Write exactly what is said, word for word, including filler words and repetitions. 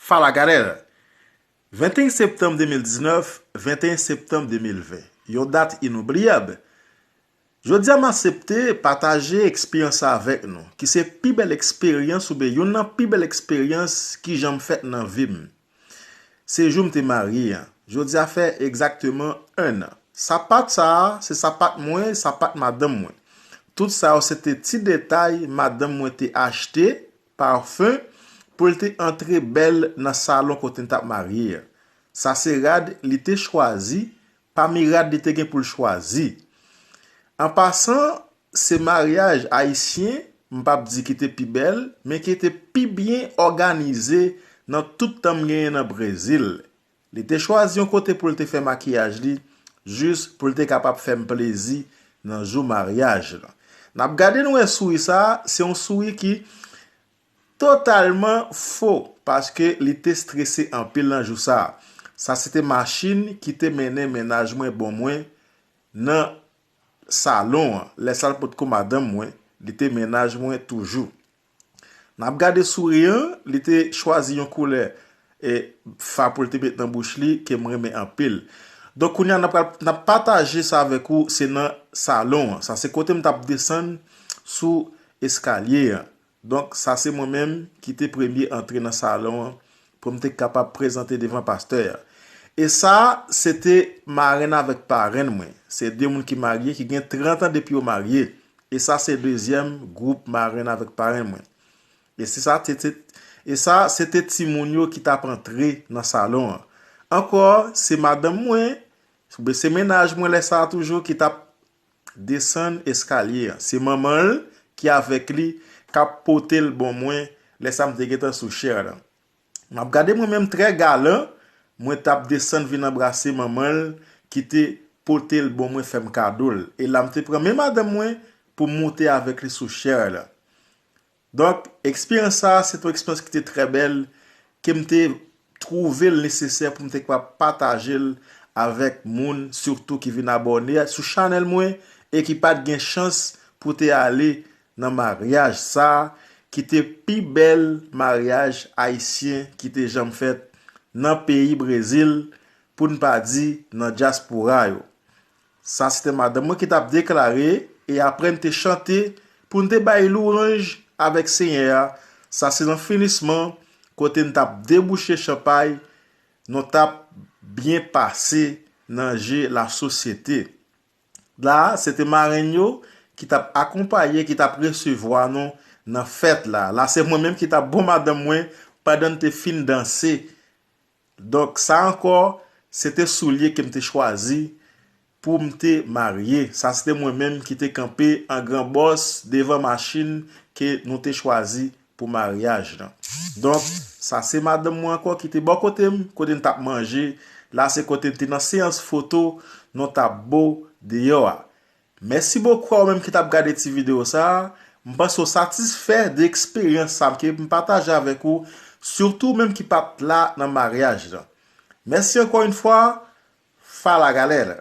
Fala galera! Venteyen septanm de mil diznèf, venteyen septanm de mil ven. Yon dat inoubliyab. Jodi a m aksepte pataje eksperyans sa avèk nou, ki se pi bèl eksperyans oubyen youn nan pi bèl eksperyans ki janm fèt nan vi m. Se jou m te marye an. Jodi a fè egzakteman en an. Sapat sa a, se sapat mwen, sapat madanm mwen. Tout sa yo se te ti detay madanm mwen te achte, pafen, pou l te antre bèl nan salon kote n t ap marye an. Sa se rad li te chwazi, pami rad li te gen pou l chwazi. An pasan, se maryaj ayisyen, m p ap di ki te pi bèl, men ki te pi byen òganize nan tout tan m genyen nan Brezil. Li te chwazi yon kote pou l te fè makiyaj li, jis pou l te kapab fè m plezi nan jou maryaj lan. N ap gade n wè souri sa a, se yon souri ki totalman fo, paske li te strese anpil nan jou sa a. Sa se te machin ki te mennen mennaj mwen bon mwen nan salon an. Lè sa l potko madanm mwen, li te mennaj mwen toujou. N ap gade souri an, li te chwazi yon koulè e fa pou l te met nan bouch li ke m renmen anpil. Donk, kounye a, n ap pral, n ap pataje sa avèk ou, se nan salon an. Sa se kote m t ap desann sou eskalye an. Donk, sa se mwen menm ki te premye antre nan salon an pou m te kapab prezante devan pastè a. E sa, se te marenn avèk parenn mwen. Se de moun ki marye, ki gen trant an depi yo marye. E sa se dezyèm gwoup marenn avèk parenn mwen. E se sa te, te, e sa se te timoun yo ki t ap antre nan salon an. Ankò, se madanm mwen, oubyen se mennaj mwen lè sa a toujou ki t ap desann eskalye an. Se manman l ki avèk li k ap pote l bon mwen lè sa a m te gentan sou chè lan. M ap gade mwen menm trè galan, mwen t ap desann vin anbrase manman l ki te pote l bon mwen fè m kado l. E la m te pran men madanm mwen pou m moute avèk li sou chè lan. Donk, eksperyans sa a, se te yon eksperyans ki te trè bèl, ke m te twouve l nesesè pou m te kapab pataje l avèk moun, sitou ki vin abòne sou chanèl mwen e ki pa t gen chans pou te ale nan maryaj sa a, ki te pi bèl maryaj ayisyen ki te janm fèt nan peyi Brezil, pou n pa di nan dyaspora yo. Sa se te madanm mwen ki t ap deklare, e apre n te chante pou n te bay lwanj avèk Senyè a. Sa se nan finisman, kote n t ap debouche chanpay, nou t ap byen pase nan je lasosyete. La, se te marenn yo ki t ap akonpaye, ki t ap resevwa nou nan fèt la. La, se mwen menm ki t ap bon madanm mwen pandan n te fin danse. Donk, sa ankò, se te soulye ke m te chwazi pou m te marye. Sa se te mwen menm ki te kanpe an gran bòs devan machin ke nou te chwazi pou maryaj lan. Donk, sa se madanm mwen ankò ki te bò kote m, kote n t ap manje. La se kote n te nan seyans foto, nou t ap bo deyò a. Mèsi bokou a ou menm ki t ap gade ti videyo sa a. M panse w satisfè de eksperyans sa a ke m pataje avèk ou, sitou ou menm ki pa t la nan maryaj lan. Mèsi ankò yon fwa, fala galera.